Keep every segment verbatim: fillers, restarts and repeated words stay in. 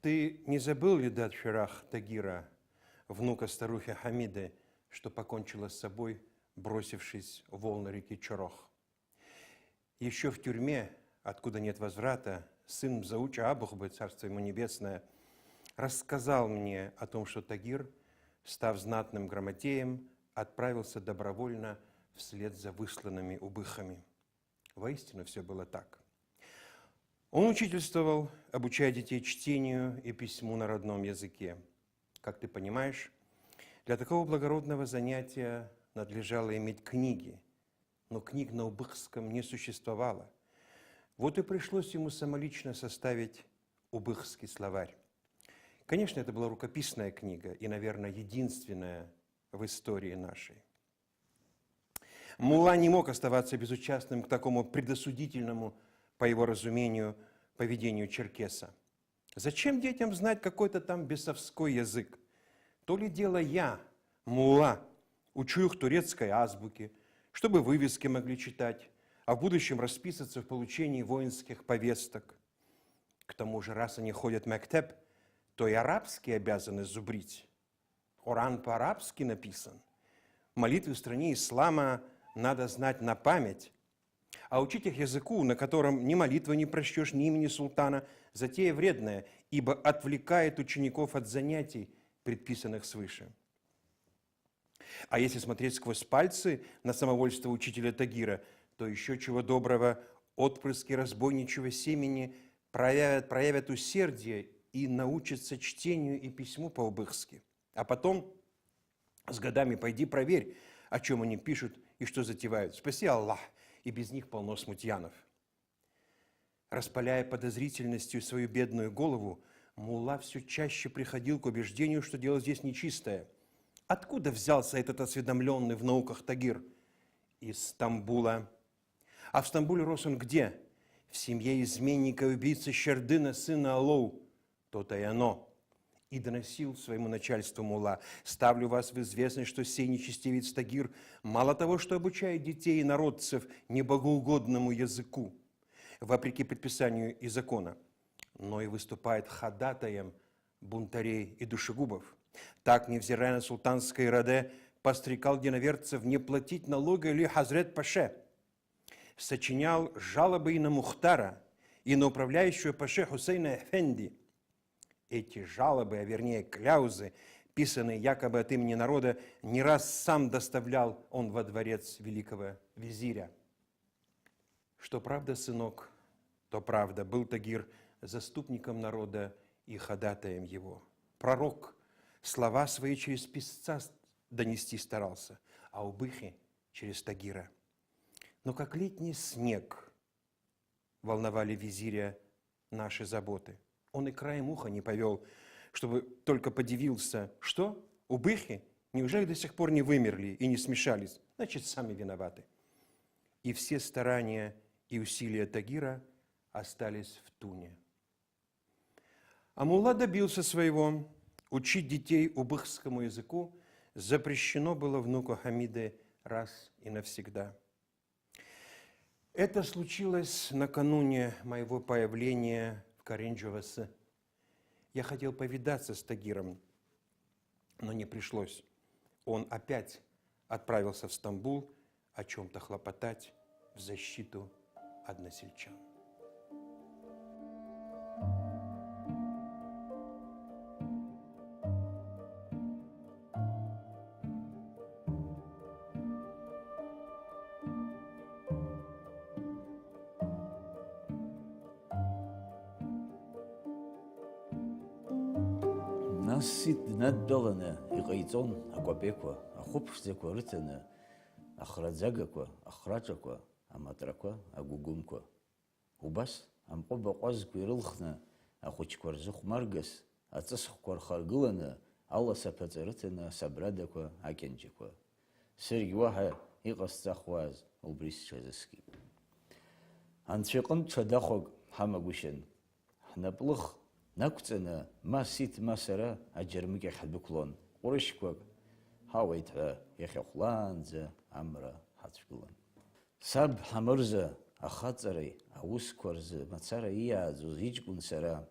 Ты не забыл ли дат Шерах Тагира, внука старухи Хамиды, что покончила с собой, бросившись в волны реки Чорох? Еще в тюрьме, откуда нет возврата, сын Мзауча Абухбы, царство ему небесное, рассказал мне о том, что Тагир, став знатным грамотеем, отправился добровольно вслед за высланными убыхами. Воистину все было так. Он учительствовал, обучая детей чтению и письму на родном языке. Как ты понимаешь, для такого благородного занятия надлежало иметь книги, но книг на убыхском не существовало. Вот и пришлось ему самолично составить убыхский словарь. Конечно, это была рукописная книга и, наверное, единственная в истории нашей. Мулла не мог оставаться безучастным к такому предосудительному, по его разумению, поведению черкеса. Зачем детям знать какой-то там бесовской язык? То ли дело я, мулла, учу их турецкой азбуке, чтобы вывески могли читать, а в будущем расписываться в получении воинских повесток. К тому же, раз они ходят в мектеб, то и арабский обязаны зубрить. Коран по-арабски написан. Молитвы в стране ислама надо знать на память. А учить их языку, на котором ни молитвы не прочтёшь, ни имени султана, затея вредная, ибо отвлекает учеников от занятий, предписанных свыше. А если смотреть сквозь пальцы на самовольство учителя Тагира, то ещё чего доброго отпрыски разбойничьего семени проявят, проявят усердие и научатся чтению и письму по-убыхски. А потом, с годами пойди проверь, о чём они пишут и что затевают. Спаси Аллах, и без них полно смутьянов. Распаляя подозрительностью свою бедную голову, мулла всё чаще приходил к убеждению, что дело здесь нечистое. Откуда взялся этот осведомлённый в науках Тагир? Из Стамбула. А в Стамбуле рос он где? В семье изменника и убийцы Щердына, сына Алоу. То-то и оно. И доносил своему начальству мулла: «Ставлю вас в известность, что сей нечестивец Тагир мало того, что обучает детей и народцев небогоугодному языку, вопреки предписанию и закона, но и выступает ходатаем бунтарей и душегубов. Так, невзирая на султанское ирадэ, подстрекал единоверцев не платить налога Али Хазрет Паше, сочинял жалобы и на Мухтара, и на управляющего Паше Хусейна Эфенди». Эти жалобы, а вернее кляузы, писанные якобы от имени народа, не раз сам доставлял он во дворец великого визиря. Что правда, сынок, то правда. Был Тагир заступником народа и ходатаем его. Пророк слова свои через писца донести старался, а убыхи через Тагира. Но как летний снег волновали визиря наши заботы. Он и краем уха не повёл, чтобы только подивился: «Что? Убыхи? Неужели до сих пор не вымерли и не смешались? Значит, сами виноваты». И все старания и усилия Тагира остались в туне. А мулла добился своего. Учить детей убыхскому языку запрещено было внуку Хамиды раз и навсегда. Это случилось накануне моего появления в Каринджовасы. Я хотел повидаться с Тагиром, но не пришлось. Он опять отправился в Стамбул о чём-то хлопотать в защиту односельчан. Нас Сиҭ днадтәаланы иҟаиҵон акәапеиқәа, ахәыԥшӡақәа рыҭаны, ахраӡагақәа, ахраҿақәа, аматрақәа, агәыгәымқәа. Убас, амҟәыбаҟәазқәа ирылхны, ахәыҷқәа рзыхәмаргас, аҵысхәқәа рхаргыланы, аласаԥаҵа рыҭаны асабрадақәа, акьанџьақәа. Саргь уаҳа иҟасҵахуаз убри сҽазыскит. Анцәа иҟынтә ҽадахәак ҳамагәышьан. Ҳнаплых нақәҵаны, ма Сиҭ, ма сара аџьармыкьахь ҳдәықәлон, ҟәрышьқәак ҳауеит ҳәа иахьахәлаанӡа амра ҳацәгылан. Саб Ҳамырза ахаҵареи аусқәа рзы мацара иааӡоз иҷкәын сара,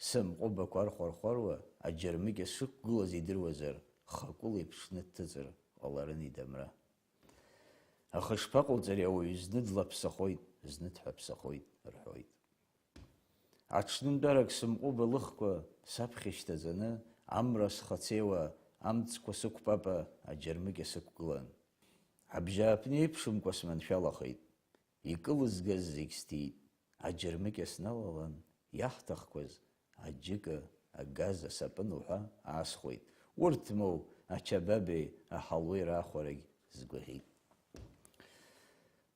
Сымҟәыбақәа рхәархәаруа аџьармыкьа сықәгылаз идыруазар, хакәыла иԥҽны дҭыҵыр ҟаларын идамра. Аха ишԥаҟауҵари, ауаҩы зны длаԥсахоит, зны дҳәаԥсахоит, рҳәоит. Аҽнынтәарак сымҟәыба лыхқәа саԥхьа ишьҭаҵаны, амра схацеиуа, амҵқәа сықәпапа аџьармыкьа сықәгылан. Абжьааԥны еиԥшымкәа сманшәалахеит. Икылызгаз зегь сҭиит. Аџьармыкьа сналалан, иаҳҭахқәаз аџьыка, агаз, асапын уҳәа аасхәеит. Урҭ моу ачабабеи аҳалуеи раахәарагь згәаӷьит.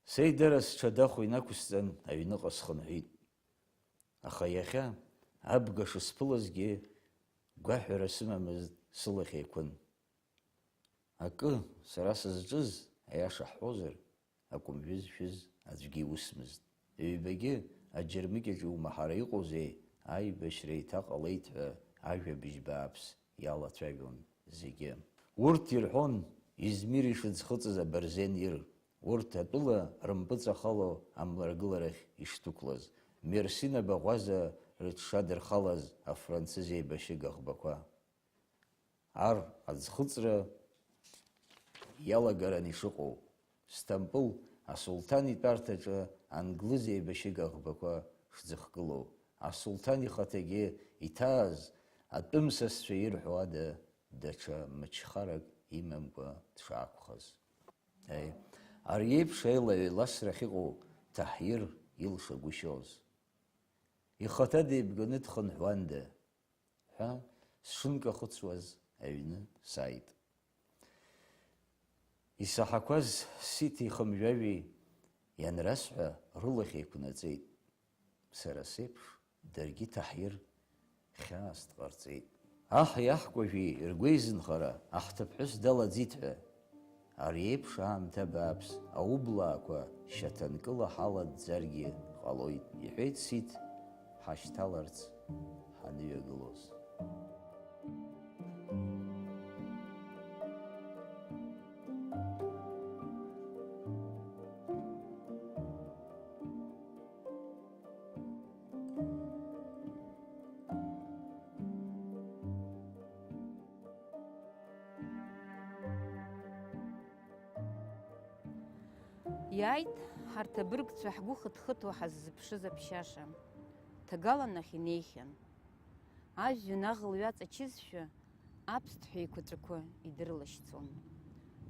Сеидара сҽадахәа инақәысҵан, аҩныҟа схынҳәит. Аха иахьа абга шысԥылазгьы гәаҳәара сымамызт, сылахь еиқәын. Акы, сара сызҿыз, аиаша ҳҳәозар, акәымжәы зшәыз аӡәгьы иусмызт. Ҩбагьы аџьармыкьаҿ иумаҳара иҟоузеи, аибашьра еиҭаҟалеит ҳәа ажәабжь бааԥс иалацәажәон зегьы. Урҭ ирҳәон Измир ишыӡхыҵыз абырзен ир. Урҭ атәыла рымпыҵахало амрагыларахь ишдәықәлаз, Мерсин абаӷәаза рыҽшадырхалаз афранцыз еибашьыга ӷбақәа. Ар аӡхыҵра иалагаран ишыҟоу, Сҭампыл асулҭан итәарҭаҿы англыз еибашьыга ӷбақәа шӡыхгылоу, асулҭан ихаҭагьы иҭааз атәым сасцәа ирҳәо ада даҽа мычхарак имамкәа дшаақәхаз. Аи, ари еиԥш аилаҩеиласра ахьыҟоу Таҳир илшагәышьоз. Ихаҭа деибганы дхынҳәуанда ҳәа сшынкахәыцуаз аҩны сааит. Исаҳақәаз Сиҭи Хымжәаҩи ианрасҳәа, рылахь еиқәнаҵеит. Сара сеиԥш, даргьы Таҳир хьаас дҟарҵеит. Аҳ иаҳкәажәи ргәеизынхара аҳҭыԥҳәыс далаӡит ҳәа, ари еиԥш аамҭа бааԥс аублаақәа шьаҭанкыла ҳалаӡӡаргьы ҟалоит, иҳәеит Сиҭ, ҳашьҭаларц ҳаныҩагылоз. Иааит ҳарҭ абыргцәа ҳгәы хыҭ-хыҭуа ҳаззыԥшыз аԥшьаша. Ҭагалан ахь инеихьан. Ажәҩан аӷ лҩаҵачызшәа, аԥсҭҳәа еиқәаҵәақәа идырлашьцон.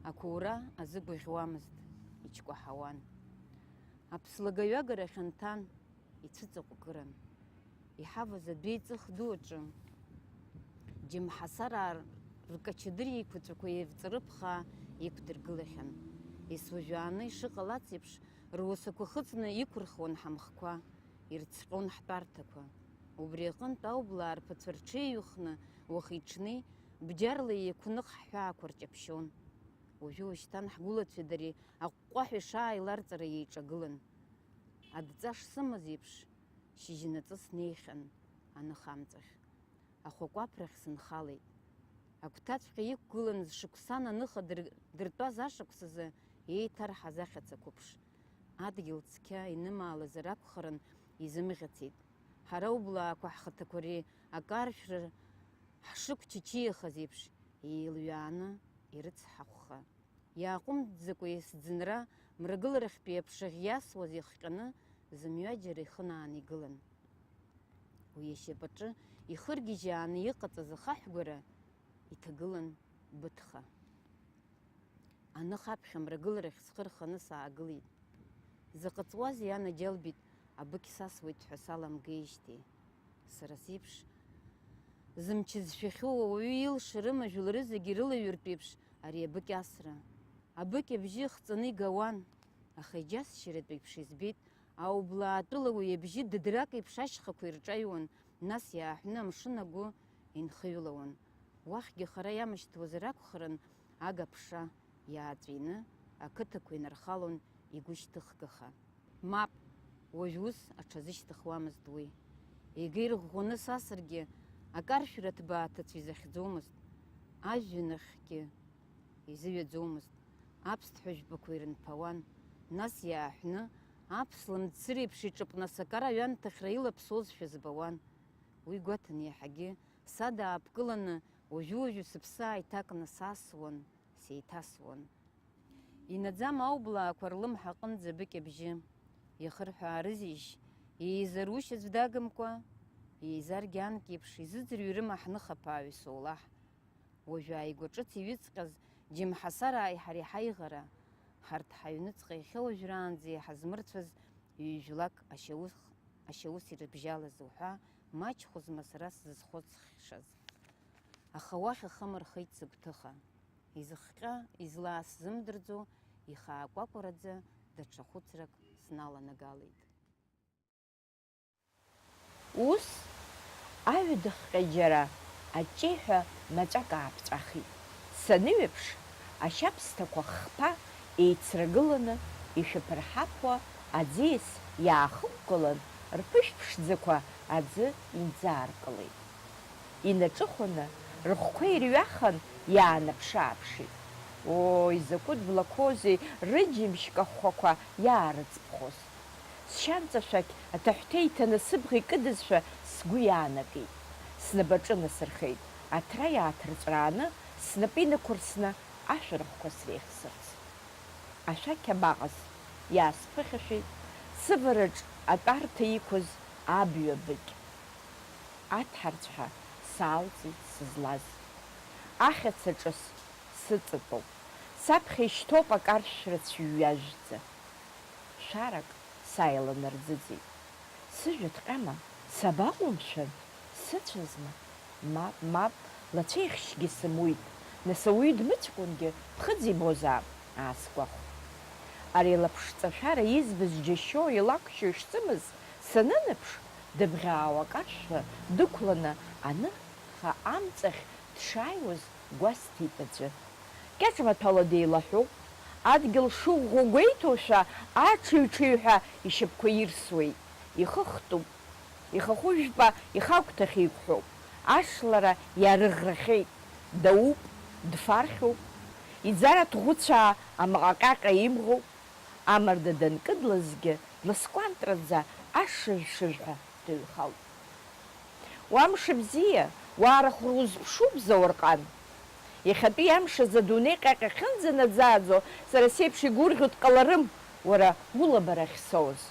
Ақәоура азыгәаӷьуамызт, иҿкәаҳауан. Аԥслага ҩагарахь анҭан, ицәыҵаҟәкыран. Иҳаваз адәеиҵых ду аҿы џьымҳасараа ркачадыр еиқәаҵәақәа еивҵарыԥхаа иқәдыргылахьан. Есуажәааны ишыҟалац еиԥш, руасақәа хыҵны иқәырхуан ҳамхқәа, ирцҟьон ҳтәарҭақәа. Убри аҟынтә аублаа рԥацәа рҽеиҩхны уахи-ҽни бџьарла еиқәных ҳҳәаақәа рҷаԥшьон. Уажәы-уашьҭан ҳгәылацәеи дареи аҟәҟәаҳәа ишааиларҵара еиҿагылан. Адҵа шсымаз еиԥш, шьыжьнаҵы снеихьан, аныхамҵахь. Ахәакәаԥрахь сынхалеит. Агәҭаҵәҟьа иқәгылан зшықәсан аныха дыр-, дыртәаз ашықәсазы еиҭарҳаз ахьаца қәыԥш. Адгьыл цқьа инымаалазар акәхарын, изымӷьацеит. Ҳара ублаақәа ҳхаҭақәа ари акаршәра ҳшықәчычиахаз еиԥш, еилҩааны ирыцҳахәха. Иааҟәымҵӡакәа есӡынра мрагыларахьтәи аԥшаӷь иасуаз ихҟьаны зымҩа џьара ихынааны игылан. Уи ашьапаҿы ихыргьежьааны иҟаҵаз ахаҳәгәара иҭагылан Быҭха. Аныха аԥхьа мрагыларахь схы рханы саагылеит. Заҟа ҵуазеи анаџьалбеит, абыкь сасуеит ҳәа саламгеижьҭеи. Сара сеиԥш, зымч зшәахьоу ауаҩы илшарым ажәлары зегьы ирылаҩыртә еиԥш ари абыкь асра. Абыкь абжьы хҵаны игауан, аха иџьасшьаратә еиԥш избеит, аублаа атәыла уи абжьы дыдрак еиԥш ашьхақәа ирҿаҩуан, нас иааҳәны амшын агәы инхыҩлауан. Уахьгьы хара иамышьҭуазар акәхарын, ага ԥша иааҵәины, ақыҭақәа инархалон игәышьҭыхгаха. Мап, уажә ус аҽазышьҭыхуамызт уи. Егьа ирӷәӷәаны сасыргьы, акаршәра ҭбаа ҭацә изахьӡомызт. Ажәҩан ахьгьы изыҩаӡомызт. Аԥсҭҳәа жәпақәа ирынԥауан. Нас иааҳәны, аԥслымӡ сыреиԥш иҿыпнасакара аҩамҭахьра илаԥсозшәа збауан. Уи гәаҭан иаҳагьы садаапкыланы, уажәы-уажәы сыԥсы ааиҭакны сасуан, сеиҭасуан. Инаӡам аублаақәа рлымҳа аҟынӡа быкьабжьы. Иахырҳәаарызеишь, еизарушь аӡә дагымкәа? Еизаргьы анк еиԥш изыӡырҩ ирыма ҳныхаԥааҩ соулаҳ? Уажәы ааигәа ҿыц иҩыҵҟьаз џьымҳасарааи ҳареи ҳаиӷара, ҳарҭ ҳаҩныҵҟа иахьа уажәраанӡа иҳазмырцәаз ҩ-жәлак ашьаус, ашьаус ирыбжьалаз уҳәа, маҷхәызма сара сзызхәыцхьшаз? Аха уахь ахы амырхеит сыгәҭыха. Изыхҟьа, излаа сзымдырӡо, ихаакәакәараӡа даҽа хәыцрак сналанагалеит. Ус, аҩадахҟьа џьара аҷеҳәа маҵәак ааԥҵәахит. Саныҩеиԥш, ашьабсҭақәа хԥа еицрагыланы ишәаԥырҳаԥуа аӡиас иаахықәгылан, рԥышә ԥшӡақәа аӡы инӡааркылеит. Инаҿыхәаны, рыхқәа ирҩахан, иаанаԥшы-ааԥшит. Оо, изакәытә блақәоузеи рыџьымшь кахәхәақәа иаарыҵԥхоз! Сшьанҵашәақь аҭаҳәҭа иҭаны сыбӷа икыдызшәа сгәы иаанагеит. Снапаҿы насырхеит, аҭра иааҭырҵәрааны, снапы инықәырсны ашәарахқәа среихсырц. Ашәақь абаҟаз, иаасԥыхьашәеит сывараҿ атәарҭа иқәыз абҩа быкь. Аҭҳарцәҳәа саалҵит сызлаз. Ахьаца ҿыс сыҵатәоуп, саԥхьа ишьҭоуп акаршәра цәҩажәӡа. Шәарак сааиланарӡыӡеит. Сыжәҩа ҭҟьама, сабаҟоу, мшәан? Сыцәазма? Мап, мап, лацәеихьшьгьы сымуит, нас ауаҩы дмыцәкәынгьы ԥхыӡ ибозаап, аасгәахәт. Ари лаԥшҵашәара избаз џьашьо, илақәшьо ишсымаз санынаԥш, дыбӷьаауа акаршәра дықәланы аныха амҵахь дшааиуаз гәасҭеит аӡәы. Кьаҿ маҭәала деилаҳәоуп, адгьыл шыӷәӷәоу гәеиҭошәа, аҽыҩ-ҽыҩҳәа ишьапқәа ирсуеит, ихы хтуп. Ихахәы жәпа ихагәҭахь еиқәҳәоуп, ашлара иарыӷрахьеит, дауп, дфархьуп, иӡара ҭӷәыцәаа амаҟаҟьаҟьа имӷоуп, амарда данкыдлазгьы дласкәантраӡа ашыжә-шыжәҳәа дыҩхалт. Уа мшыбзиа, уаарахәра узԥшуп, Заурҟан! Иахьатәи амш азы адунеи ҟьаҟьа ахьынӡанаӡааӡо, сара сеиԥш игәырӷьо дҟаларым, уара улабара ахьсоуз.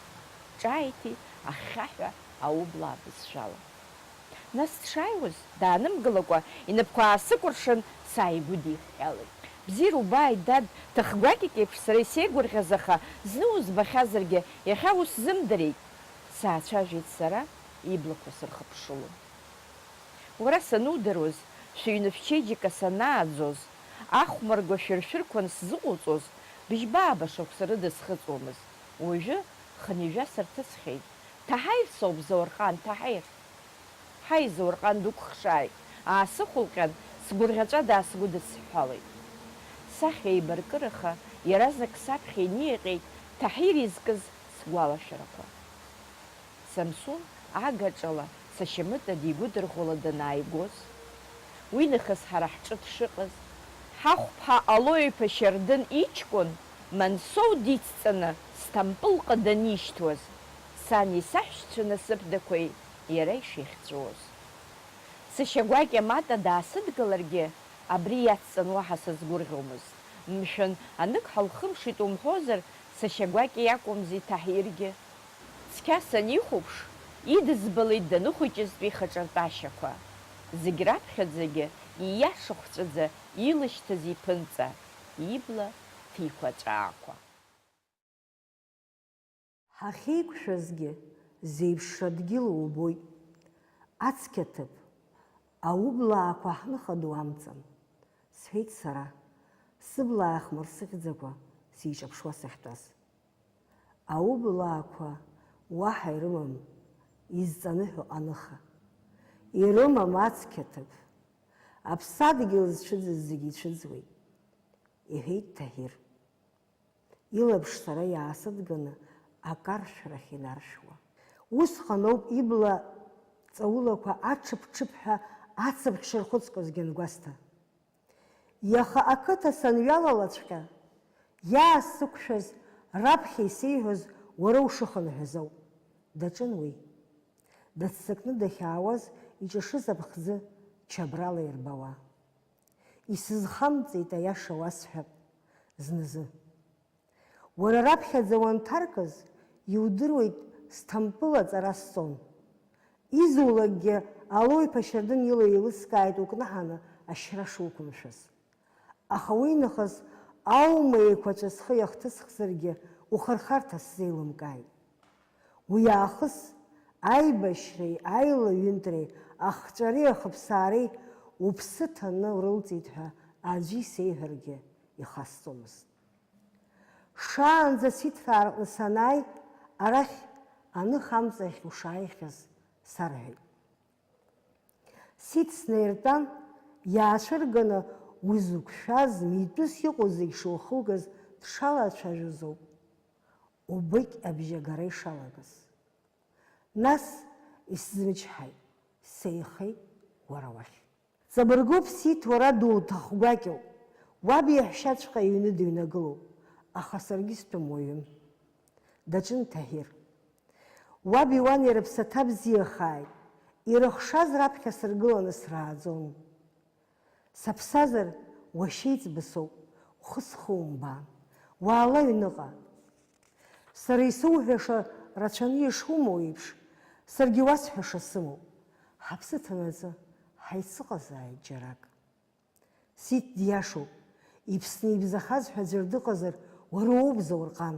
Ҿааиҭит ахьхьаҳәа аублаа бызшәала. Нас дшааиуаз, даанымгылакәа, инапқәа аасыкәыршан, сааигәыдиҳәҳәалеит. Бзиара убааит, дад, ҭахгәакьак еиԥш сара исеигәырӷьаз, аха зны узбахьазаргьы, иахьа усзымдырит. Саацәажәеит сара, иблақәа сырхыԥшыло. Уара санудыруаз, шәыҩны шәчеиџьыка санааӡоз, ахәмаргәа шәыршәырқәан сзыҟоуҵоз, быжьба-ааба шықәса рыда схыҵуамызт. Уажәы хынҩажәа сырҭысхьеит. Ҭаҳаир соуп, Заурҟан, Ҭаҳаир! Ҳаи, Заурҟан дукәыхшааит, аасыхәылҟьан, сгәырӷьаҵәа даасгәыдысҳәҳәалеит. Сахьа еибаркыраха, иаразнак саԥхьа иниаҟьеит Ҭаҳир изкыз сгәалашәарақәа. Самсун агаҿала сашьа Мыта дигәыдырӷәӷәала данааигоз, уинахыс ҳара ҳҿы дшыҟаз, ҳахәԥҳа Алоу-иԥа Шьардын иҷкәын Мансоу дицҵаны Сҭампылҟа данишьҭуаз, сани саҳәшьцәа насыԥдақәеи иара ишихьҵәуоз. Сашьа Гәакьа Мата даасыдгыларгьы, абри иацҵан уаҳа сазгәырӷьомызт. Мшәан, анык ҳалхымшеит умҳәозар, сашьа Гәакьа иакәымзи Таҳиргьы? Цқьа санихәаԥш, идызбалеит даныхәыҷызтәи ихаҿыртәашьақәа. Зегь раԥхьаӡагьы ииашахәҵәаӡа илышьҭаз иԥынҵа, ибла ҭиқәаҵәаақәа. Ҳахьеиқәшәазгьы зеиԥшра дгьыла убоит. Ацқьа ҭыԥ, аублаақәа ҳныха ду амҵан, сҳәеит сара, сыбла аахмырсыӷьӡакәа сиҿаԥшуа сахьтәаз. Аублаақәа уаҳа ирымам изҵаныҳәо аныха. Ирымам ацқьа ҭыԥ. Аԥсадгьыл зцәыӡыз зегьы ицәыӡуеит, иҳәеит Таҳир. Илаԥш сара иаасыдганы акаршәрахь инаршәуа. Усҟаноуп ибла ҵаулақәа аҽыԥ-ҽыԥҳәа ацыԥхь шырхәыҵҟьозгьы ангәасҭа. Иаха ақыҭа санҩалалаҵәҟьа, иаасықәшәаз, раԥхьа исеиҳәоз уара ушыхынҳәыз ауп. Даҿын уи. Дыццакны дахьаауаз иҿашыз аԥхӡы чабрала ирбауа. Исызхамҵеит, аиаша уасҳәап, зназы. Уара раԥхьаӡа уанҭаркыз, иудыруеит, Сҭампыл аҵара сҵон. Изулакгьы Алоу-иԥа Шьардын ила еилыскааит укнаҳаны ашьра шуқәымшәаз. Аха уи нахыс аума еиқәаҵәа схы иахҭысхзаргьы ухырхарҭа сзеилымкааит. Уи аахыс аибашьреи аилаҩынтреи ахҵәареи ахыԥсаареи уԥсы ҭаны урылҵит ҳәа аӡәы исеиҳәаргьы ихасҵомызт. Шаанӡа сиҭраарҟны санааи, арахь аных амҵахь ушааихьаз сарҳәеит. Сиҭ снаиртәан, иаацәырганы уи зықәшәаз, митәыс иҟоу зегь шухугаз дшалацәажәозоуп, убыкь абжьагара ишалагаз. Нас исзымчҳаит, сеихеит уара уахь. Ҵабыргуп, Сиҭ, уара дуҭахгәакьоуп, уаб иаҳәшьаҵәҟьа иҩны дыҩнагылоуп, аха саргьы стәым уаҩым. Даҿын Таҳир. Уаби уани рыԥсаҭа бзиахааит, ирыхшаз раԥхьа сыргыланы срааӡон. Саԥсазар, уашьеиҵбы соуп, ухы схумбаан, уаала аҩныҟа. Сара исоуҳәаша рацәаны ишумоу еиԥш, саргьы уасҳәаша сымоуп. Ҳаԥсы ҭанаҵы, ҳаицыҟазааит џьарак. Сиҭ диашоуп, иԥсны ибзахаз ҳәа аӡәыр дыҟазар, уара уоуп, Заурҟан.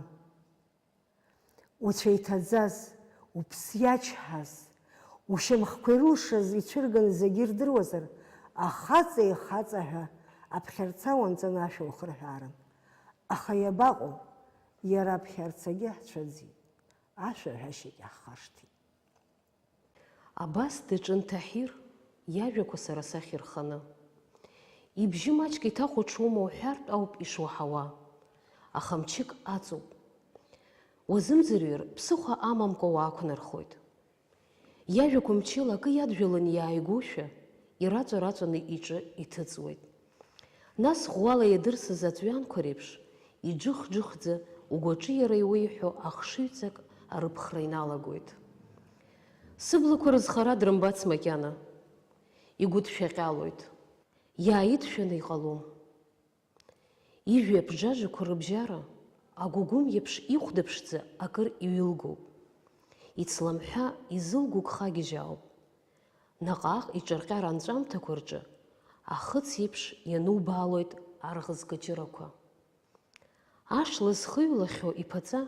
Уцәа иҭаӡаз, уԥсы иачҳаз, ушьамхқәа ирылшаз ицәырганы зегьы ирдыруазар, ахаҵа ихаҵа ҳәа аԥхьарца уанҵаны ашәа ухырҳәаарын. Аха иабаҟоу, иара аԥхьарцагьы ҳцәыӡит, ашәаҳәашьагь ҳхашҭит. Абас даҿын Таҳир, иажәақәа сара сахь ирханы. Ибжьы маҷк иҭахәаҽума уҳәартә ауп ишуаҳауа, аха мчык аҵоуп. Уазымӡырҩыр, ԥсыхәа амамкәа уаақәнархоит. Иажәақәа мчыла акы иадҩаланы иааигошәа, ираҵәа-раҵәаны иҿы иҭыҵуеит. Нас ӷәӷәала иадырсыз аҵәҩанқәа реиԥш, иџых-џыхӡа, угәаҿы иара иуеиҳәо ахшыҩҵак арыԥхра иналагоит. Сыблақәа рызхара дрымбац макьана, игәыдшәаҟьалоит. Иааидшәаны иҟалом. Ижәҩа ԥжәажәақәа рыбжьара, агәыгәым еиԥш ихәда ԥшӡа акыр иҩылгоуп. Ицламҳәа изылгәыгха гьежьаауп. Наҟ-ааҟ иҿырҟьара анҵәамҭақәа рҿы, ахыц еиԥш ианубаалоит арӷызкыҷырақәа. Ашла зхыҩлахьоу иԥаҵа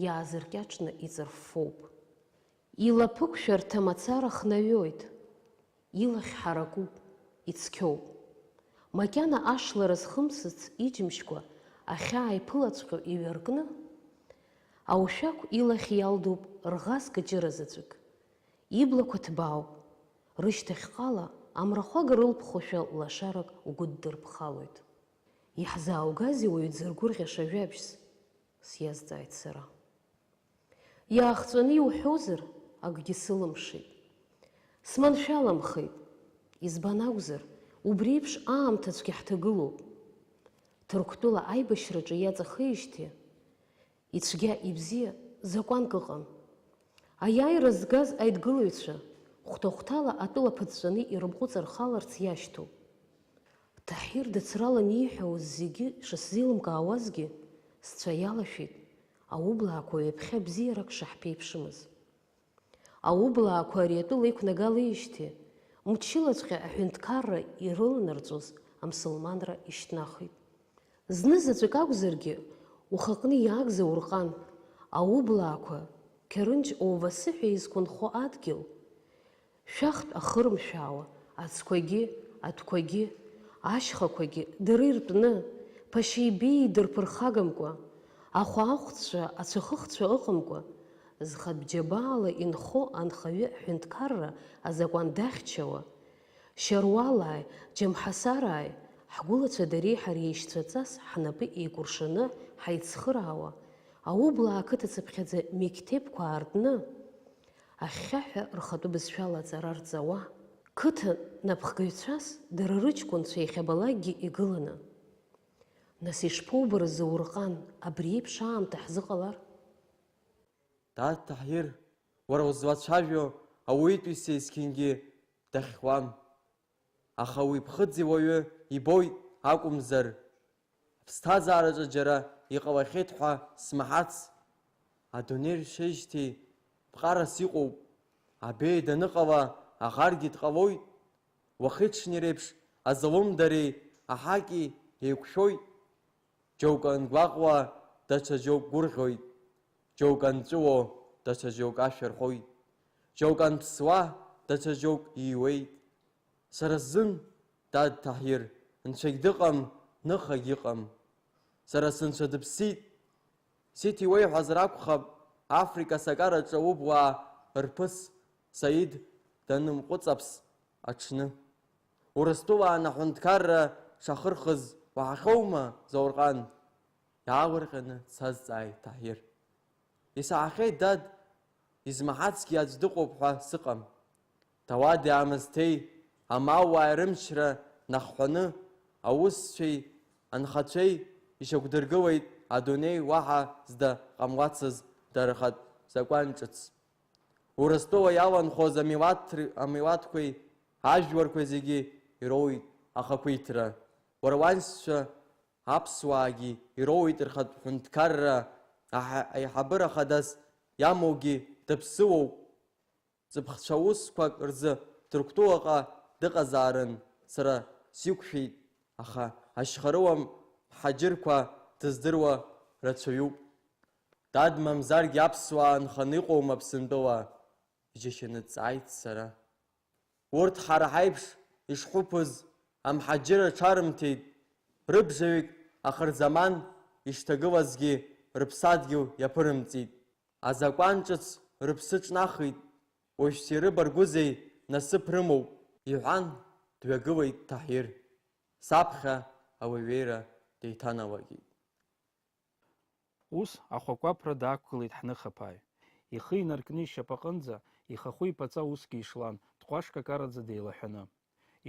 иаазыркьаҿны иҵырффоуп. Илаԥықәшәарҭа мацара хнаҩоит, илахь ҳаракуп, ицқьоуп. Макьана ашла рызхымсыц иџьымшьқәа ахьааиԥылаҵәҟьо иҩаркны, аушәақә илахь иалдуп рӷаз кыҷыра заҵәык. Иблақәа ҭбаауп, рышьҭахьҟала амрахәага рылԥхошәа лашарак угәыддырԥхалоит. Иаҳзааугазеи уаҩ дзыргәырӷьаша жәабжьс? Сиазҵааит сара. Иаахҵәаны иуҳәозар, акгьы сылымшеит. Сманшәаламхеит. Избан акәзар, убри еиԥш аамҭацәгьа ҳҭагылоуп. Ҭырқәтәыла аибашьраҿы иаҵахеижьҭеи, ицәгьа-ибзиа закәанк ыҟан. Аиааира згаз аидгылаҩцәа хәҭа-хәҭала атәыла ԥыҵәҵәаны ирымҟәыҵархаларц иашьҭоуп. Таҳир дыцралан ииҳәауаз зегьы шысзеилымкаауазгьы, сцәа иалашәеит, аублаақәа ҩаԥхьа бзиарак шаҳԥеиԥшымыз. Аублаақәа ари атәыла иқәнагалеижьҭеи, мчылаҵәҟьа аҳәынҭқарра ирыланарҵоз амсылманра ишьҭнахит. Зны заҵәык акәзаргьы, ухаҟны иааг Заурҟан, аублаақәа, Қьарынџь оувасы ҳәа изқәынхо адгьыл, шәахтә ахырмшәаауа, ацқәагьы, атәқәагьы, ашьхақәагьы дара иртәны, ԥашьеи беии дырԥырхагамкәа, ахәаахәцәа, ацәахыхцәа ыҟамкәа, зхатә џьабаала инхо анхаҩы аҳәынҭқарра азакәан дахьчауа, шьаруалааи, џьамҳасарааи, ҳгәылацәа дареи ҳареи еишьцәаҵас ҳнапы еикәыршаны ҳаицхыраауа, аублаа ақыҭацыԥхьаӡа меқьҭебқәа аартны, ахьхьаҳәа рхатәы бызшәала аҵара рҵауа, қыҭа напхгаҩцәас дара рыҷкәынцәа иахьабалакгьы игыланы. Нас ишԥоубарыз, Заурҟан, абри еиԥш аамҭа ҳзыҟалар? Дад Таҳир, уара узлацәажәо ауаҩытәыҩса есқьынгьы дахьуам. Аха уи ԥхыӡи уаҩы ибоит акәымзар, аԥсҭазаараҿы џьара иҟалахьеит ҳәа смаҳац. Адунеи ршеижьҭеи ԥҟарас иҟоуп, абеиа даныҟала аӷаргьы дҟалоит, уахи-ҽни реиԥш азалымдареи аҳаки еиқәшәоит. Џьоук ангәаҟуа, даҽа џьоук гәырӷьоит, џьоук анҵәуо, даҽа џьоук ашәа рҳәоит, џьоук анԥсуа, даҽа џьоук ииуеит. Сара сзын, дад Таҳир, нцәагь дыҟам, ныхагь ыҟам. Сара сынцәа дыԥсит. Сиҭ иуеиҳәазар акәхап, Африка сакараҿы убуаа рԥыс Саид данымҟәыҵаԥс аҽны. Урыстәылан аҳәынҭқарра шахырхыз уаҳахьоума, Заурҟан? Иаалырҟьаны дсазҵааит Таҳир. Исаҳахьеит, дад, измаҳацгьы аӡә дыҟоуп ҳәа сыҟам. Ҭауади-аамысҭеи, амалуааи рымчра нахҳәаны, аусцәеи анхацәеи ишьақәдыргылеит адунеи уаҳа зда ҟамлацыз дара рхатә закәан ҿыц. Урыстәыла иаланхоз амилаҭ-, амилаҭқәеи ажәларқәеи зегьы ироуит ахақәиҭра. Уара уаншьцәа аԥсуаагьы ироуит рхатә ҳәынҭқарра, аҳ-, аиҳабыра хадас иамоугьы дыԥсыуоуп. Ҵыԥхцәа усқәак рзы Ҭырқәтәылаҟа дыҟазаарын, сара сиқәшәеит, аха ашьхарыуа мҳаџьырқәа дыздыруа рацәаҩуп. Дад, мамзаргьы аԥсуаа нханы иҟоума Аԥсынтәыла? Иџьашьаны дҵааит сара. Урҭ ҳара ҳаиԥш ишҳәыԥыз амҳаџьырра ҽарымҭеит, рыбжаҩык ахырзаман ишҭагылазгьы рыԥсадгьыл иаԥырымҵит. Азакәан ҿыц рыԥсы ҿнахит, уажәшьҭа ирыбаргәызеи, насыԥ рымоуп, иҳәан, дҩагылеит Таҳир. Саԥхьа ауаҩеира деиҭаналагеит. Ус ахәакәаԥра даақәгылеит ҳныхаԥааҩ. Ихы инаркны ишьапаҟынӡа, ихахәы иԥаҵа усгьы ишлан, дҟәашкакараӡа деилаҳәаны.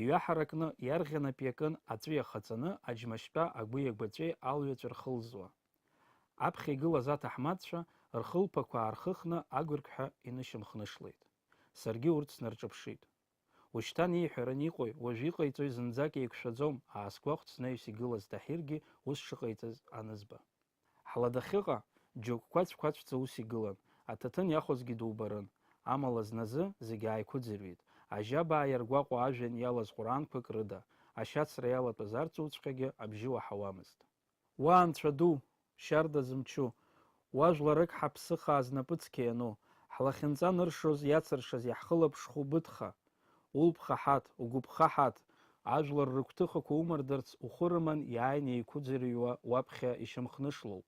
Иҩаҳаракны иарӷьа напы иакын аҵәы иахаҵаны, аџьмашьтәа агәи агәаҵәеи алҩаҵә рхылзуа. Аԥхьа игылаз аҭаҳмадцәа рхылԥақәа аархыхны агәырқьҳәа инышьамхнышлеит. Саргьы урҭ снарҿаԥшит. Ушьҭан ииҳәаран иҟои, уажә иҟаиҵои зынӡак еиқәшәаӡом, аасгәахәт снаҩс игылаз Таҳиргьы ус шыҟаиҵаз анызба. Ҳла дахьыҟа, џьоук қәацә-қәацәӡа ус игылан, аҭаҭын иахәозгьы дубарын, амала зназы зегь ааиқәыӡырҩит, ажьабаа иаргәаҟуа ажәҩан иалаз ҟәраанқәак рыда, ашьацра иалатәаз арҵуҵәҟьагьы абжьы уаҳауамызт. Уа, Анцәа ду, шьарда зымчу, уа жәларык ҳаԥсы хаа знапы цқьа иану, ҳлахьынҵа ныршоз иацыршаз иаҳхылаԥшхәу быҭха, улԥха ҳаҭ, угәыԥха ҳаҭ, ажәлар рыгәҭыхақәа умардарц ухәы рыман иааины еиқәыӡырҩуа уаԥхьа ишьамхнышлоуп.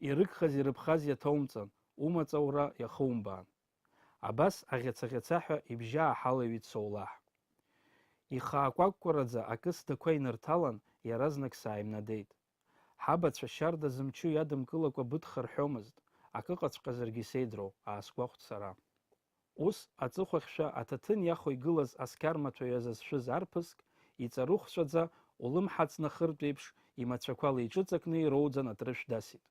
Ирыгхаз-ирыԥхаз иаҭоумҵан, умаҵ аура иахумбаан. Абас аӷьаца-ӷьацаҳәа ибжьы ааҳалаҩит Соулаҳ. Ихаакәакәараӡа акы сдақәа инырҭалан, иаразнак сааимнадеит. Ҳабацәа шьарда зымчу иадымкылакәа быҭха рҳәомызт, акыҟаҵәҟьазаргьы сеидроу, аасгәахәт сара. Ус, аҵыхәахьшәа аҭаҭын иахо игылаз асқьар маҭәа ҩазызшәыз арԥыск, иҵарыхәҵәаӡа, улымҳа ҵнахыртә еиԥш, имацәақәа леиҿыҵакны ироуӡан атрышә дасит.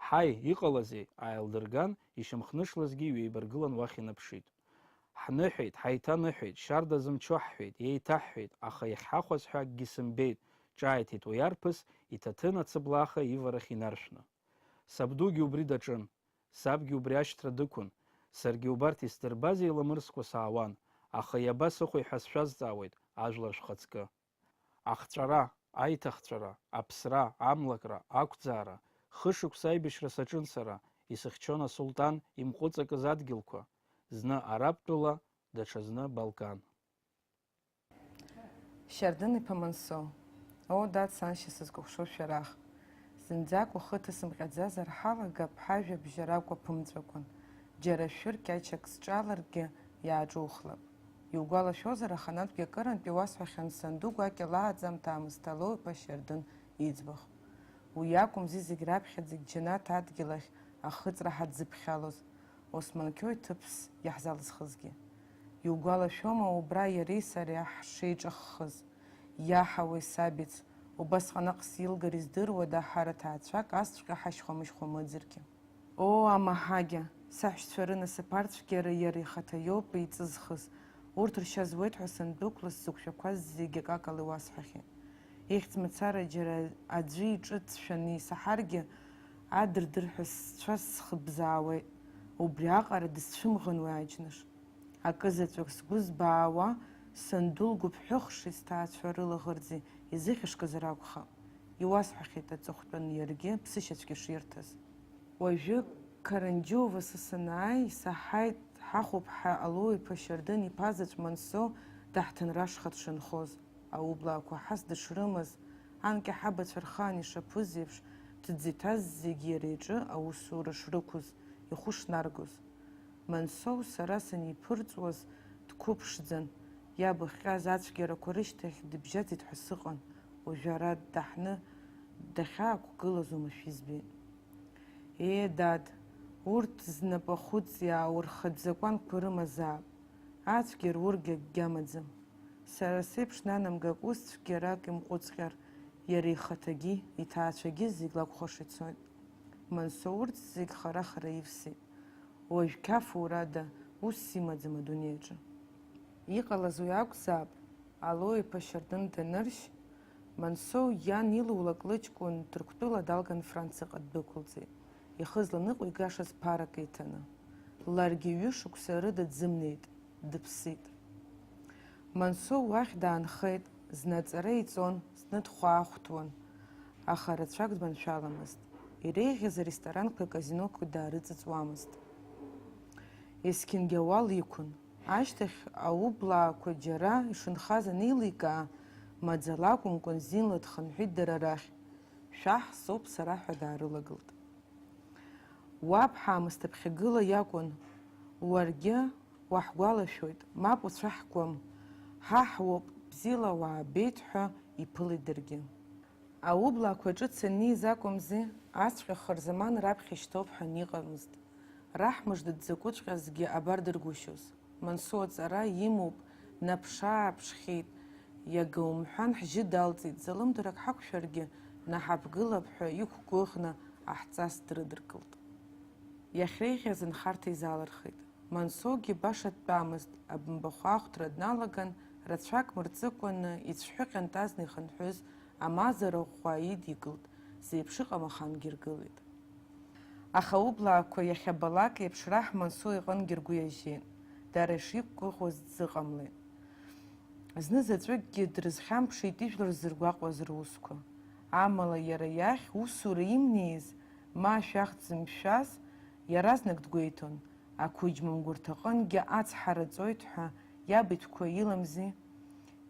Ҳаи, иҟалазеи? Ааилдырган, ишьамхнышлазгьы иҩеибаргылан уахь инаԥшит. Ҳныҳәеит, ҳаиҭаныҳәеит, шьарда зымчу ҳҳәеит, еиҭаҳҳәеит, аха иахьҳахәаз ҳәа акгьы сымбеит, ҿааиҭит уи арԥыс, иҭаҭын ацыблааха иварахь инаршәны. Сабдугьы убри даҿын, сабгьы убри ашьҭра дықәын, саргьы убарҭ исдырбаз еиламырскәа саауан, аха иаба сыхәеи ҳәа сшәазҵаауеит, ажәлар шәхаҵкы. Ахҵәара, аиҭахҵәара, аԥсра, амлакра, ақәӡаара, хышықәса аибашьра саҿын сара, исыхьчон асулҭан имҟәыҵакыз адгьылқәа, зны Арабтәыла, даҽазны Балкан. Шьардын-иԥа Мансоу. Оо, дад, саншьа, сызкәыхшоу шәарах. Зынӡак ухы ҭысымҟьаӡазар, ҳалагап ҳажәабжь аракәа ԥымҵәакәан. Џьара шәыр кьачак сҿаларгьы, иааҿухлап. Иугәалашәозар, аханатәгьы акырынтә иуасҳәахьан санду гәакьа лааӡамҭа Аамысҭа Лоу-иԥа Шьардын иӡбахә. Уи акәымзи зегь раԥхьаӡагь џьанаҭ адгьыл ахь ахыҵра ҳадзыԥхьалоз, Османқьоу иҭыԥс иаҳзалызхызгьы. Иугәалашәома убра иареи сареи ҳшеиҿаххыз? Иаҳауеи сабиц, убасҟанаҟ силгар издыруада ҳара ҭаацәак асҵәҟьа ҳашьхәа-мышьхәа мыӡыргьы? Оо, амаҳагьа, Саҳәшьцәа рынасыԥ арцәгьара иара ихаҭа иоуп иҵызхыз. Урҭ ршьа зуеит ҳәа сандәықәла, сзықәшәақәаз зегьы акакала иуасҳәахьеит. Ихьӡ мацара џьара аӡәы иҿы ҭшәаны исаҳаргьы, адырдырҳәа сцәа схыбзаауеит. Убри аҟара дысцәымӷын уи аџьныш. Акы заҵәык сгәы збаауа, санду лгәыԥҳәыхши сҭаацәа рылаӷырӡи изыхьышгазар акәхап. Иуасҳәахьеит аҵыхәтәан иаргьы ԥсышьацәгьа ширҭаз. Уажәы Қаранџьиуа асы санааи, исаҳаит, ҳахәыԥҳа Алоу-иԥа Шьардын иԥа заҵә Мансоу даҳҭынрашха дшынхоз, аублаақәа ҳас дышрымаз, анкьа ҳабацәа рхаан ишаԥыз еиԥш, ҭӡы иҭаз зегьы иара иҿы аусура шрықәыз, ихәы шнаргоз. Мансоу сара саниԥырҵуаз дқәыԥшӡан, иаб ахҟьаз ацәгьарақәа рышьҭахь дыбжьаӡит ҳәа сыҟан, уажәы ара ддаҳны дахьаақәгылаз уамашәа избеит. Ее, дад, урҭ знапахәыҵ иааурхатә закәанқәа рымазаап. Ацәгьа рургьы акгьы амаӡам. Сара сеиԥш нанамгак ус цәгьарак имҟәыҵҟьар, иара ихаҭагьы, иҭаацәагьы зегь лакәхаша ицоит. Мансоу урҭ зегь хара-хара ивсит. Уажә қьафурада усс имаӡам адунеиаҿы. Иҟалаз уи акәзаап, Алоу-иԥа Шьардын даныршь, Мансоу иан илулак лыҷкәын Ҭырқәтәыла далган Франциаҟа ддәықәылҵеит, ихы зланыҟәигашаз ԥарак иҭаны. Ларгьы ҩышықәса рыда дзымнеит, дыԥсит. Мансоу уахь даанхеит, зны аҵара иҵон, зны дхәаахәҭуан, аха рацәак дманшәаламызт. Иреиӷьыз аресторанқәеи аказиноқәеи даарыҵыҵуамызт. Есқьынгьы ауал иқәын. Ашьҭахь аублаақәа џьара ишынхаз анеиликаа, маӡала акәымкәан, зинла дхынҳәит дара рахь. Шәаҳ соуп сара ҳәа даарылагылт. Уаб ҳаамысҭа ԥхьагыла иакәын, уаргьы уаҳгәалашәоит, мап уцәаҳкуам, ҳа ҳуп, бзиала уаабеит ҳәа иԥылеит даргьы. Аублаақәа ҿыц аниз акәымзи, ацәҟьа хырзаман раԥхьа ишьҭоуп ҳәа иҟамызт. Раҳ мыжда дзакәыҵәҟьазгьы абардыргәышьоз. Мансоу аҵара имоуп, днаԥш-ааԥшхьеит, иага умҳәан ҳжьы далҵит, залымдарак ҳақәшәаргьы, днаҳаԥгылап ҳәа иқәгәыӷны аҳҵас дрыдыркылт. Иахьреиӷьыз анхарҭа изаалырхит. Мансоугьы баша дтәамызт, абымбахә аахәҭра дналаган, рацәак мырҵыкәаны, ицәҳәы ҟьантазны ихынҳәыз амазара ӷәӷәа идикылт, зеиԥш ыҟам ахангьы иргылеит. Аха аублаақәа иахьабалак еиԥш раҳ Мансоу иҟынгьы ргәы иажьеит, дара ишиқәгәыӷуаз дзыҟамлеит. Зны заҵәыкгьы дрызхьамԥшит ижәлар зыргәаҟуаз русқәа. Амала иара иахь усура имнеиз, ма ашәахтә зымшәаз, иаразнак дгәеиҭон, ақәыџьма мгәарҭаҟынгьы ацҳа раҵоит ҳәа иаб итәқәа иламзи?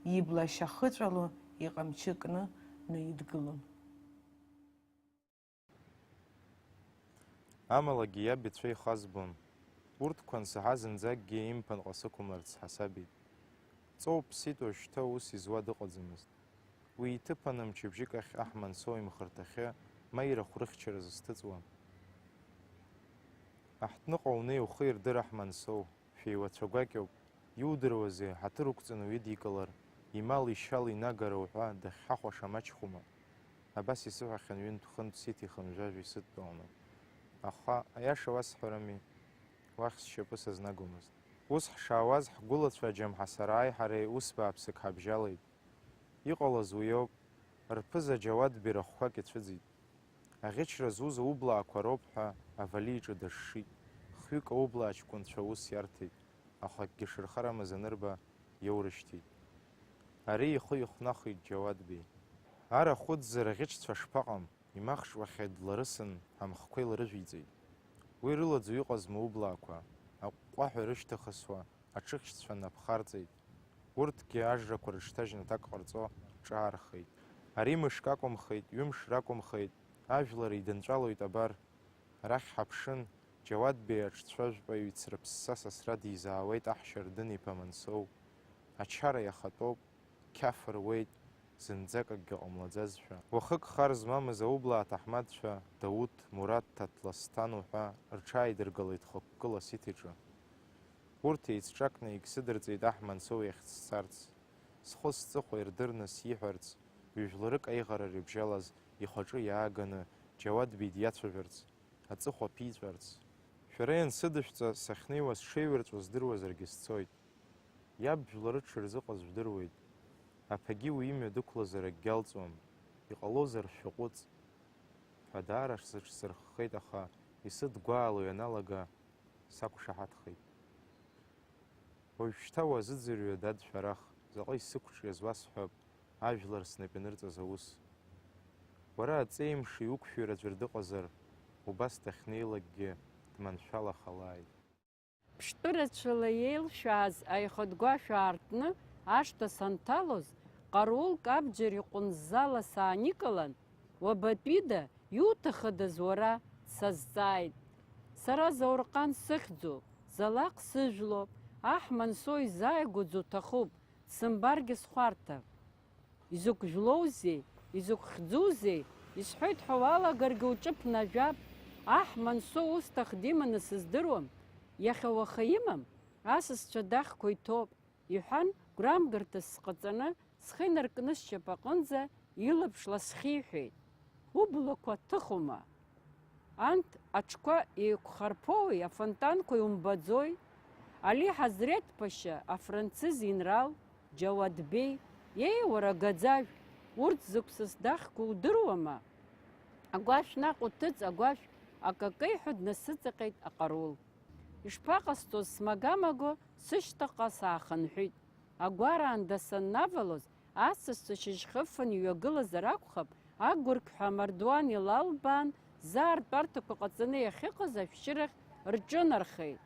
Ибла ашьа хыҵәало иҟамчы кны днаидгылон. Амалагьы иаб ицәа ихазбон. Урҭқәа ансаҳа зынӡакгьы имԥынҟа сықәымларц ҳасабит. Ҵоуп, ԥсит, уажәшьҭа ус изуа дыҟаӡамызт. Уи иҭыԥаны мчыбжьык ахь аҳ Мансоу имхырҭахьы ма ирахә рыхьчаразы сҭыҵуан. Аҳҭныҟа унеи ухы ирдыр аҳ Мансоу. Шәеиуацәа гәакьоуп, иудыруазеи, ҳаҭыр уқәҵаны уидикылар, имал ишьал инагара уҳәа дахьҳахәаша маҷхәума? Абас исыҳәахьан ҩынтә-хынтә сиҭихын жәажәа исыдтәаланы. Аха, аиаша уасҳәарами, уахь сшьапы сазнагомызт. Ус ҳшаауаз, ҳгәылацәа Џьамҳасарааи ҳареи ус бааԥсык ҳабжьалеит. Иҟалаз уиоуп, рԥыза Џьауадбеи рахәқәак ицәыӡит. Аӷьычра зуз аублаақәа роуп ҳәа Авали иҿы дышшит. Хҩык аублаа ҷкәынцәа аус иарҭеит, аха акгьы шырхарамыз анырба, иоурышьҭит. Ари ихы ихәнахит Џьауадбеи. Арахә ыӡзар аӷьычцәа шԥаҟам, имахҽуахьеит, дларысын, амхқәа иларыжәиҵеит. Уи рылаӡуа иҟазма аублаақәа, аҟәҟәаҳәа ирышьҭыхысуа, аҽыхьшьцәа напхарҵеит. Урҭгьы ажрақәа рыҽҭажьны аҭак ҟарҵо ҿаархеит. Ари мышк акәымхеит, ҩымш ракәымхеит, ажәлар еидынҵәалоит абар. Арахь ҳаԥшын, Џьауадбеи аҽцәажәпаҩ ицрыԥсса сасра дизаауеит аҳ Шьардын-иԥа Мансоу. Ачара иахатәоуп, қьаф руеит, зынӡак акгьы ҟамлаӡазшәа. Уахык хар змамыз аублаа ҭаҳмадцәа Дауҭ, Мураҭ, Ҭаҭласҭан уҳәа рҽааидыргалеит хықәкыла Сиҭ иҿы. Урҭ еицҿакны егьсыдырҵеит аҳ Мансоу иахь сцарц. Схәы-сҵыхәа ирдырны сиҳәарц, ҩ-жәларык аиӷара рыбжьалаз ихаҿы иааганы Џьауадбеи диацәажәарц, аҵыхәа ԥиҵәарц. Шәара иансыдышәҵа, сахьнеиуа сҽеиҩырҵәо здыруазаргьы сцоит. Иаб жәлары дшырзыҟаз жәдыруеит. Аԥагьы уи имҩа дықәлазар акгьы алҵуам. Иҟалозар шәаҟәыҵ, ҳәа даара сыҽсырххеит, аха исыдгәаало ианалага сақәшаҳаҭхеит. Уажәшьҭа уазыӡырҩы, дад, шәарах, заҟа исықәҿиаз уасҳәап, ажәлар снапы ианырҵаз аус. Уара аҵеимши уқәшәира аӡәыр дыҟазар, убас дахьнеилакгьы дманшәалахалааит. Ԥштәы рацәала еилшәааз аихатә гәашә аартны ашҭа санҭалоз, ҟарулк абџьар иҟәынӡала сааникылан, уабатәида, иуҭахыдаз уара? Сазҵааит. Сара Заурҟан сыхьӡуп, Залаҟ сыжәлоуп, аҳ Мансоу изааигәаӡоу уҭахуп, дсымбаргьы схәарҭам. Изакә жәлоузеи, изакә хьӡузеи, исҳәоит ҳәа уалагаргьы уҿыԥнажәап, аҳ Мансоу усҭах диманы сыздыруам, иахьа уаха имам, асасцәа дахьқәа иҭоуп, иҳәан, гәрамгарҭас сҟаҵаны, схы инаркны сшьапаҟынӡа илаԥш ласхьиҳәеит. Ублақәа ҭыхума? Анҭ аҽқәа еиқәхарԥоуи афонтанқәеи умбаӡои? Али Ҳазреҭ-ԥашьа афранцыз инрал, Џьауад Беи, еи, уара агаӡажә, урҭ зықәсыс дахьқәа удыруама? Агәашә наҟ уҭыҵ, агәашә акакеиҳәа днасыҵаҟьеит аҟарул. Ишԥаҟасҵоз, смага-маго сышьҭахьҟа саахынҳәит. Агәараанда саннавалоз, асасцәа шьыжьхыфан иҩагылазар акәхап, агәырқьҳәа амардуан илалбаан, заа ртәарҭақәа ҟаҵаны иахьыҟаз ашәшьырахь рҿынархеит.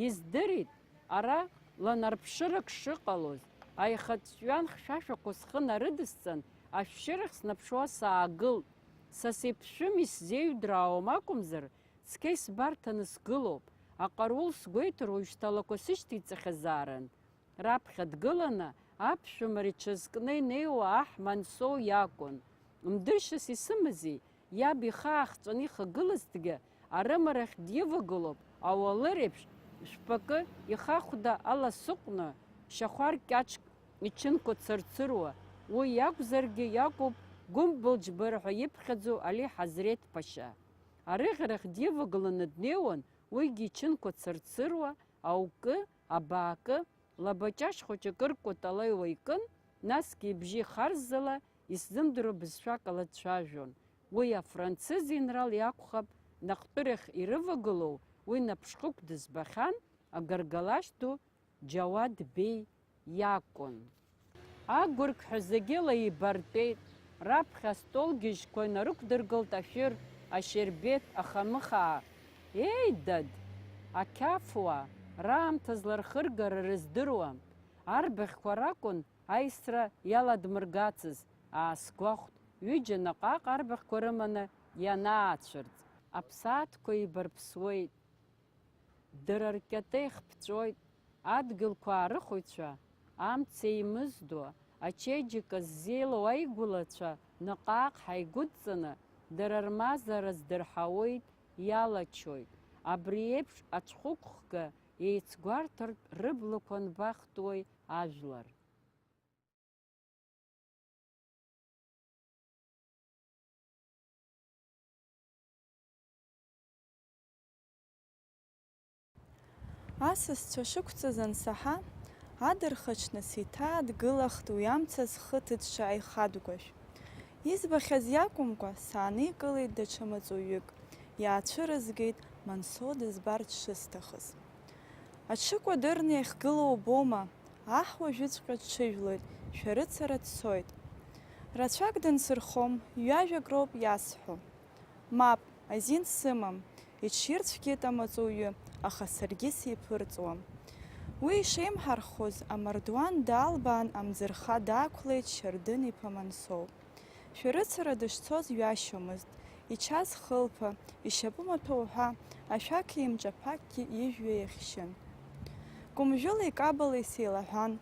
Издырит, ара ланарԥшырак шыҟалоз, аихатә ҵәҩан хьшәашәақәа схы нарыдысҵан, ашәшьырахь снаԥшуа саагылт. Са сеиԥшәым исзеиҩдраауам акәымзар, цқьа исбарҭаны сгылоуп, аҟарул сгәеиҭар уажәшьҭалақәа сышьҭеиҵахьазаарын. Раԥхьа дгыланы аԥшәымара иҽазкны инеиуа аҳ Мансоу иакәын. Мдыршьас исымази, иаб ихы аахҵәаны ихагылазҭгьы арымарахь дивагылоуп, ауалыр еиԥш, шәпакы ихахәда аласыҟәны, шьахәар кьаҿк ичынқәа цырцыруа, уи иакәзаргьы иакәуп, гәымбылџьбара ҳәа иԥхьаӡоу Али Ҳазреҭ-ԥашьа. Арыӷьарахь дивагыланы днеиуан, уигьы ичынқәа цырцыруа, аукы, абаакы, лабаҷашь хәыҷы акыр кәаталаҩуа икын, насгьы ибжьы ихарззала, исзымдыруа бызшәак ала дцәажәон. Уи афранцыз инрал иакәхап, наҟтәырахь ирывагылоу уи наԥшхықә дызбахьан, агаргалашь ду Џьауад Беи иакәын. Агәырқьҳәа зегьы лаибартәеит, раԥхьа астол гьежьқәа инарықәдыргылт ашәыр, ашьербеҭ, ахамыхаа. Еи, дад, ақьафуаа, раамҭа злархыргара рыздыруам. Арбаӷьқәа ракәын аисра иаладмыргацыз, аасгәахәт, ҩыџьа наҟ-ааҟ арбаӷьқәа рыманы ианаацәырҵ. Аԥсаатәқәа еибарԥсуеит. Дара ркьатеих ԥҵәоит, адгьылқәа аарыхәаҩцәа, амца еимыздо, ачеиџьыка ззеилоу аигәылацәа наҟ-ааҟ ҳаигәыдҵаны, дара рмазара здырҳауеит, иалачоит. Абри еиԥш аҽхәықәхга еицгәарҭартә рыблақәа нбахтуеи ажәлар? Асасцәа шықәҵаз ансаҳа, адырхаҽны сеиҭаадгылахт уи амца зхы ҭыҵша аихатә гәашә. Избахьаз иакәымкәа, сааникылеит даҽа маҵуҩык, иаацәырызгеит Мансоу дызбарц шысҭахыз. Аҽыкәа дырны иахьгылоу убома, аҳ уажәыҵәҟьа дҽыжәлоит, шәарыцара дцоит. Рацәак дынсырхом, ҩажәак роуп иасҳәо. Мап, азин сымам, иҽирцәгьеит амаҵуҩы, аха саргьы сиԥырҵуам. Уи ишеимҳархоз, амардуан даалбаан амӡырха даақәлеит Шьардын-иԥа Мансоу. Шәарыцара дышцоз ҩашьомызт, ичаз хылԥа, ишьапы маҭәа уҳәа, ашәақь еимҿаԥакгьы ижәҩа иахьшьын. Кәымжәылеи кабалеи сеилаҳәан,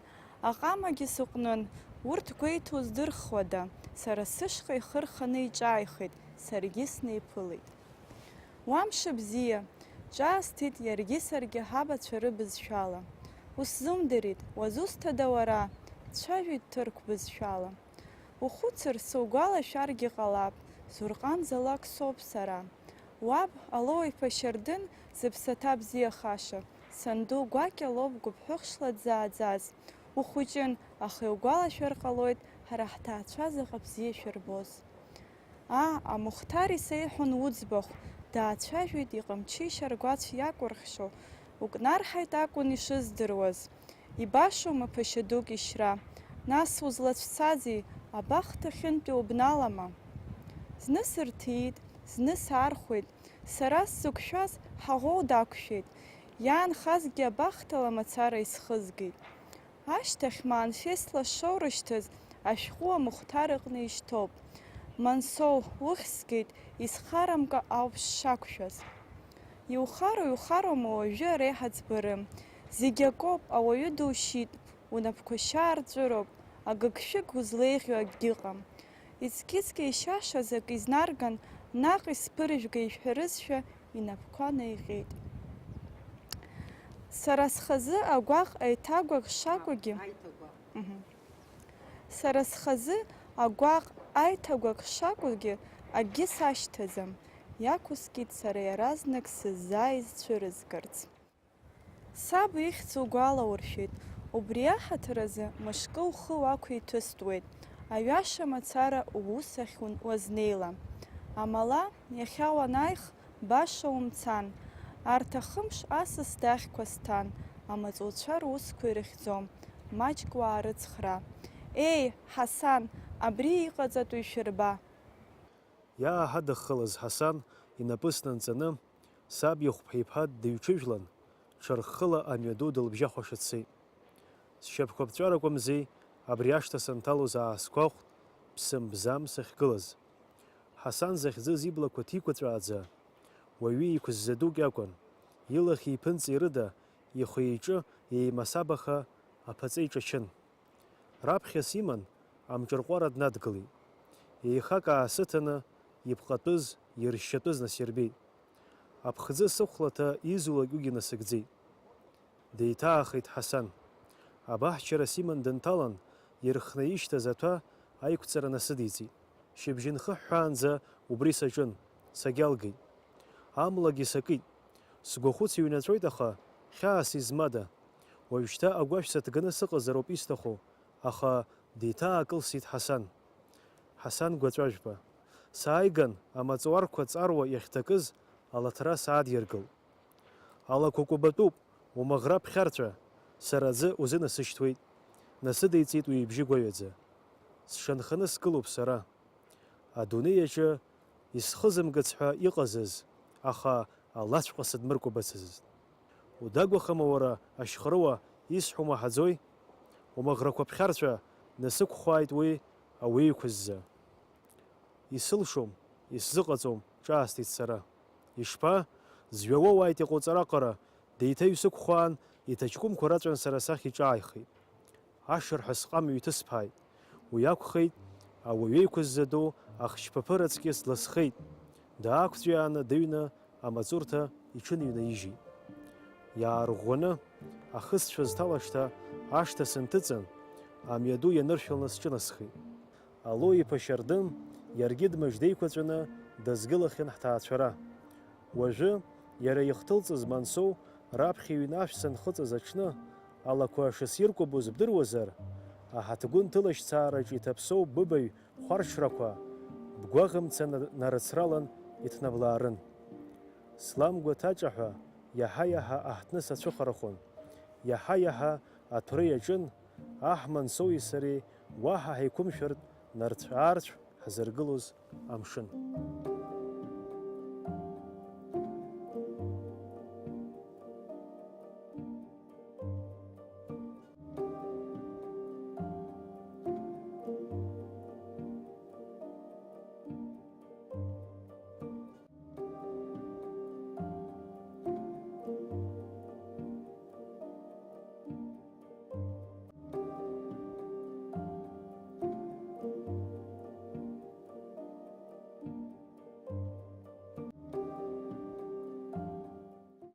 аҟамагьы сыҟәнын, урҭ гәеиҭо здырхуада, сара сышҟа ихы рханы иҿааихеит, саргьы снеиԥылеит. Уа мшыбзиа, ҿаасҭит иаргьы саргьы ҳабацәа рыбызшәала. Усзымдырит, уазусҭада уара? Дцәажәеит ҭырқә бызшәала. Ухәыцыр, сугәалашәаргьы ҟалап, Зурҟан Залак соуп сара. Уаб, Алоу-иԥа Шьардын, Зыԥсаҭа бзиахаша, санду гәакьа лоуп гәыԥҳәыхшла дзааӡаз. Ухәыҷын, аха иугәалашәар ҟалоит ҳара ҳҭаацәа заҟа бзиа шәырбоз. Аа, амухтар исеиҳәон уӡбахә, даацәажәеит иҟамчишьа ргәацә иакәырхьшьо, укнарҳаит акәын ишыздыруаз. Ибашоума ԥашьа дук ишьра? Нас узлацәцазеи, абахҭа хьынтәи убналама? Зны сырҭиит, зны саархәеит, сара сзықәшәаз ҳаӷоу дақәшәеит, иаанхазгьы абахҭала мацара исхызгеит. Ашьҭахь Маанфест лашоу рышьҭаз ашәҟәы амухтар аҟны ишьҭоуп. Мансоу, ухьзгеит, исхарамкәа ауп сшақәшәаз. Иухароу-иухароума уажәы ара иҳаӡбарым? Зегь акоуп, ауаҩы душьит, унапқәа шьаарҵәыроуп, агыгшәыг узлеиӷьу акгьы ыҟам. Иҵкьыҵкьа ишьашаз акы изнарган, наҟ исԥыржәга ишәҳәарызшәа инапқәа наиҟьеит. Сара схазы агәаҟ аиҭагәак шакәугьы, Аиҭагәак. Мгм. Сара схазы агәаҟ аиҭагәак шакәугьы акгьы сашьҭаӡам, иақәыскит сара иаразнак сыззааиз цәырызгарц. Саб ихьӡ угәалауршәеит, убри аҳаҭыр азы мышкы ухы уақәиҭыстәуеит, аҩаша мацара уус ахь ун-, уазнеила. Амала, иахьа уанааих, баша умцан. Арҭ ахымш асас дахьқәа сҭан, амаҵуцәа русқәа ирыхьӡом, маҷк уаарыцхраа. Еи, Ҳасан, абри иҟаҵатәу ишәырба! Иааҳадыххылаз Ҳасан инапы снанҵаны, саб ихәԥҳа иԥа дыҩҽыжәлан, ҽырххыла амҩаду дылбжьахәаша дцеит. Сшьапқәа ԥҵәарақәамзи, абри ашҭа санҭалоз аасгәахәт, ԥсымбзам сахьгылаз. Ҳасан захьӡыз иблақәа ҭикәаҵәааӡа, уаҩы иқәызза дук иакәын, илахь иԥынҵа ирыда, ихы-иҿы еимасабаха аԥаҵа иҿачын. Раԥхьа симан, амҿырҟәара днадгылеит. Еихак аасыҭаны, ипҟатәыз, иршьатәыз насирбеит. Аԥхӡы сыхәлаҭа изулак уигьы насыгӡеит. Деиҭаахеит Ҳасан. Абаҳчара симан дынҭалан, ирхны ишьҭаз аҭәа аиқәҵара насыдиҵеит. Шьыбжьынхыҳәҳәаанӡа убри саҿын, сагьалгеит. Амлагьы сакит. Сгәахәыц иҩнаҵәоит, аха хьаас измада? Уажәшьҭа агәашә сыҭганы сыҟазароуп исҭаху, аха деиҭаакылсит Ҳасан. Ҳасан Гәаҵәажәба. Сааиган, амаҵуарқәа ҵаруа иахьҭакыз алаҭра саадиргылт. Алақәа кәабатәуп, умаӷра ԥхьарцәа, сара аӡы узынасышьҭуеит, насыдиҵеит уи ибжьы гәаҩаӡа. Сшанханы сгылоуп сара. Адунеи аҿы исхызымгац ҳәа иҟазыз, аха Аллаҵәҟьа сыдмыркәабацызт. Удагәахама уара, ашьхаруа, исҳәо умаҳаӡои? Умаӷрақәа ԥхьарцәа насықәхәааит уи ауаҩы иқәызза. Исылшом, исзыҟаҵом, ҿаасҭит сара. Ишԥа? Зҩа уоуааит иҟоуҵара аҟара, деиҭаҩсықәхәаан, иҭаҷкәымқәа раҵәан сара сахь иҿааихеит. Ашырҳәа сҟама ҩҭысԥааит. Уи акәхеит, ауаҩы еиқәызза ду ахшьԥаԥыр аҵкьыс дласхеит, даақәҵәиааны дыҩны амаҵурҭа иҽыныҩнаижьит. Иаарӷәӷәаны, ахысцәа зҭалашҭа ашҭа сынҭыҵын, амҩаду ианыршәаланы сҿынасхеит. Ало-иԥа Шьардын иаргьы дмыждеиқәаҵәаны дазгылахьан ҳҭаацәара. Уажәы, иара ихҭылҵыз Мансоу раԥхьа иҩны ашә санхыҵыз аҽны, алақәа шысиркәабоз бдыруазар, аҳаҭгәын ҭылашьцаараҿ иҭаԥсоу быбаҩ хәарҽрақәа бгәаӷымца на-, нарыцралан иҭнаблаарын. Сламгәа ҭаҿаҳәа иаҳа-иаҳа аҳҭны сацәыхарахон, иаҳа-иаҳа аҭәра иаҿын, аҳ Мансоуи сареи уаҳа ҳаиқәымшәартә нарцә-аарцә ҳзыргылоз амшын.